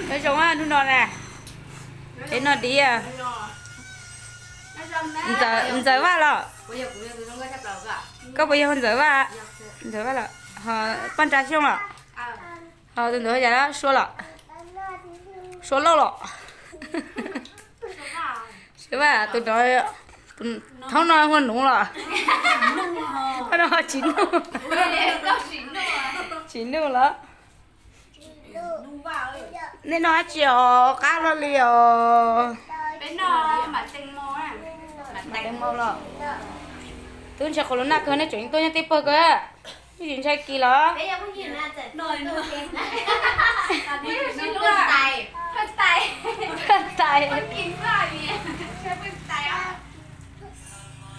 Nyob zoo hnub no na, peb noj div. Ntxawm Vaj los? Koj puas yog Ntxawm Vaj? Ntxawm Vaj los? Ho Paj Nra Xyooj los? Ho tus ntawd yog Suab los? Suab Lauj los? Suab Vaj, tus no, thaum no hu Nuj los? Tsis Nuj, Tsis Nuj los? Nej noj dab tsi os, qab hlo li os? Mas teem mos los? Twb ntshai qhov lub naj kawg, nej tseem tuaj nyob teb pawg kawg. Nej tsis ntshai kis los? Tais.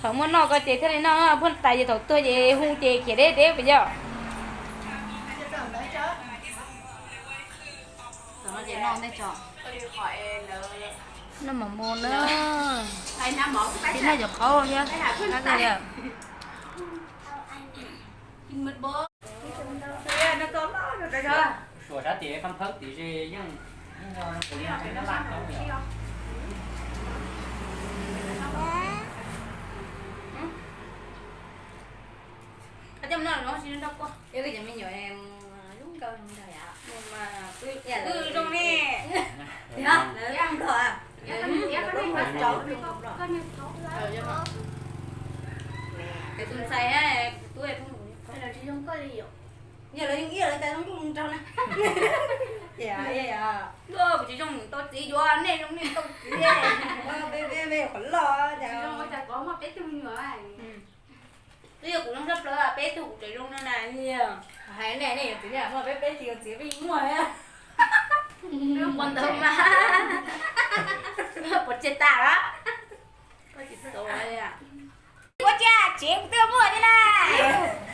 Thaum muaj noj ko ces thiaj li noj, pheej tais ces thaum tuag ces hu ces khiav deb deb puas yog? Noj mov mus na, tsis noj cov qaub thiab. Suas sab tim khab phawb tim ze yeej, yeej yog kuv li no peb noj laj koob li os. Coj mus noj los tsis nrog koj. Cov me nyuam lub nkauj zoo nraug yom. Wb zoo ne. Lawv zoo nraug. Tus ntxhais, tus tub, yog lawv yeej ib yam li cas zoo nkauj nraug na. Kuv tsis zoo tau txiv yuav, nej zoo nej tau txiv. Peb qhov loj cas. Twb yog kuv zoo tshaj plaws peb tug kuv tseem zoo no na. Hais nej, nej yuav txiv, nej muaj peb, peb tsis yuav txiv peb yeej muaj. Pov ntawd mas pov tseg tas lawm. Ua cia tsev kuv twb muaj thiab na.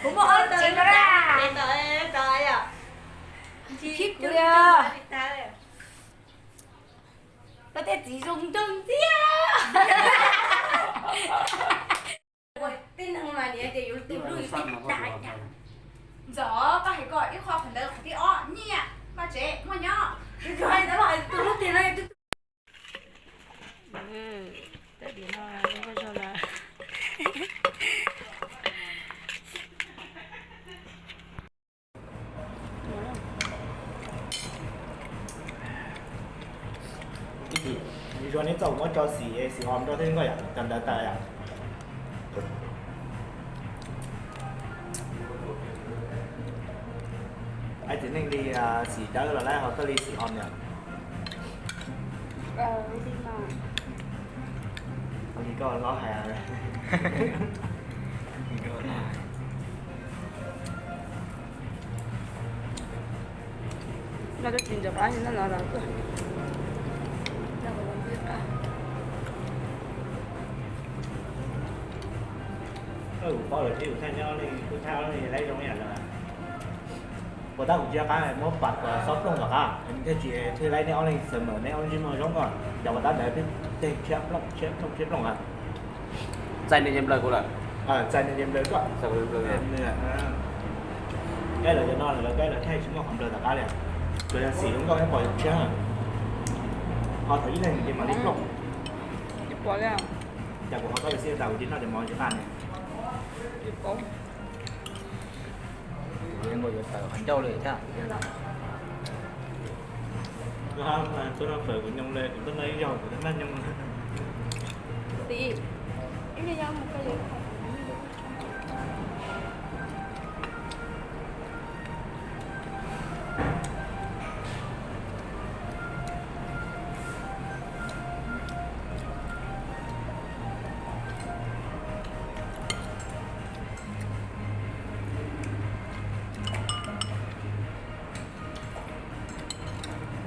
Kuv muaj ob tsev no na. Khib kuv li. Koj tej txiv zoo nraug ntxiag. Tib neeg mas niam ces yuav tus lub tib tas cas. Ntxawm, koj hais koj ib qho qhov ntawd qhov thib ob nyiaj, koj tsev muaj nyob. Koj hais ntawd los hais tus lub tiag no. Zuag neb txoj muab tso xim, xim hom rau thiab koj yom, cov ntawd tawm yom. Hais txiv neej li xim dawb los lawm ho koj li xim hom yom. Li koj hlob hais. Noj twb tsis ntxaws qab no los tuaj. Kuv paub lawm thiab, kuv thaij nyob li, kuv thaij ob leeg laib zoo ib yam lawm. Puas tab kuv tsis nco qab muab pas kom xob plooj tom qab thiaj tsis, thiaj laib neb ob leeg xaws mawm neb ob leeg ntsej muag zoo koj. Yog puas tab ntawd twb teg tshiab plooj tshiab plooj tshiab plooj lawm. Txais nws ces nplawm kuv lawm. Txais nws ces nplawm koj. Kaib lawv cov no lawv kaib lawv thaij tsis muaj qhov nplawm tom qab li. Tsuas yog xim zoo nkauj thiab pom zoo tshiab. Ho thaum ib leeg ces mam li plooj. Cas kuv ho tau xij tas kuv tsis noj cov mov tsis qab ne. Kuv yuav tawm qhov ncauj li thiab. Tuaj noj fawm kuv nyoo li, kuv tuaj noj ib zaug kuv twb noj nyoo.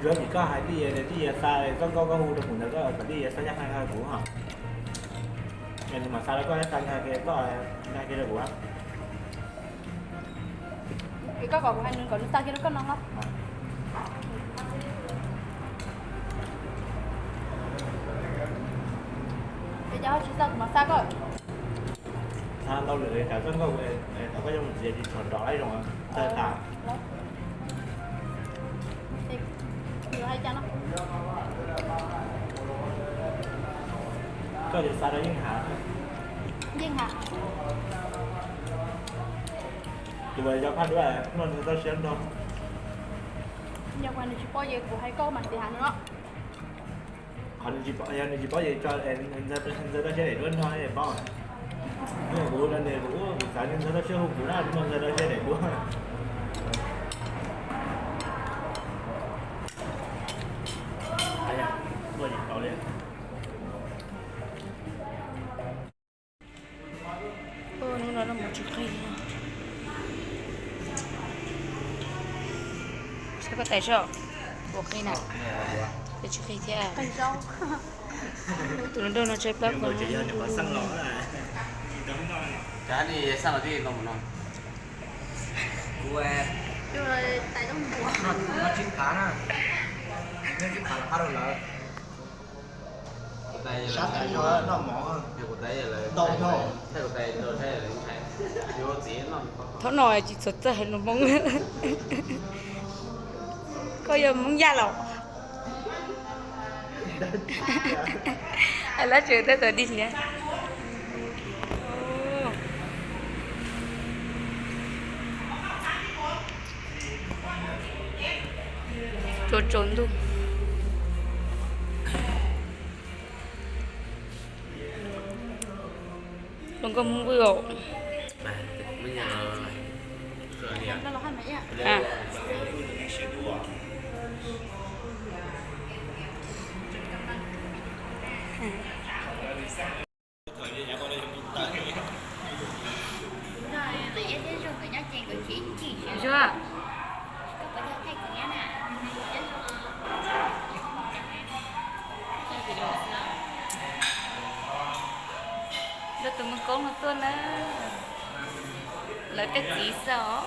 Zuav vim koj hais Tij Yias, Tij Yias xa txoj nkauj koj hu rau kuv ntawd, koj kom Tij Yias xa ncaj qha rau kuv hos. Nws mam xa rau koj, xa ncaj qha rau kuv. Es koj kom kuv hais nws kom nws xa kiag rau koj no los? Es cas ho tsis xa kuv mam xa koj? Xa ntau lawm, tsam txoj nkauj thaum koj coj mus txiav tsis tshua nrov laib zoo tawg tas. Nws hais Cas no? Koj ces xa rau Yeej Hav. Yeej Hav. Tus uas yog phaj duab, muaj ntxhais toj siab nrog. Yog nws tsis paub ces kuv hais koj mas tiv hav no. Qhov nws tsis paub, yog nws tsis paub ces tso ntxhais toj siab daim duab nrog es paub. Kuv, kuv xav ntxhais toj siab hu kuv na, muaj ntxhais toj siab daim duab. Hnub no loj mus tsis qhib. Saib koj tais soj, puas qhib na? Peb tsis qhib thiab. Tus hluas nraug no tshaib plab kawg. Noj tsib phav na, noj tsib phav rov qab rau lawv. Sab tais noj mov ntau nyob. Thaum no tsis txhob txawj hais lus Hmoob. Koj yog Hmoob Yaj los? Hais lab tseem tab tom dig hniav. Tsaus tsaus ntuj. Hluas nkauj Hmoob Vwj os. Zuag. Lawv tus Muaj Koob no tuaj na, lawv tej txiv xwb os.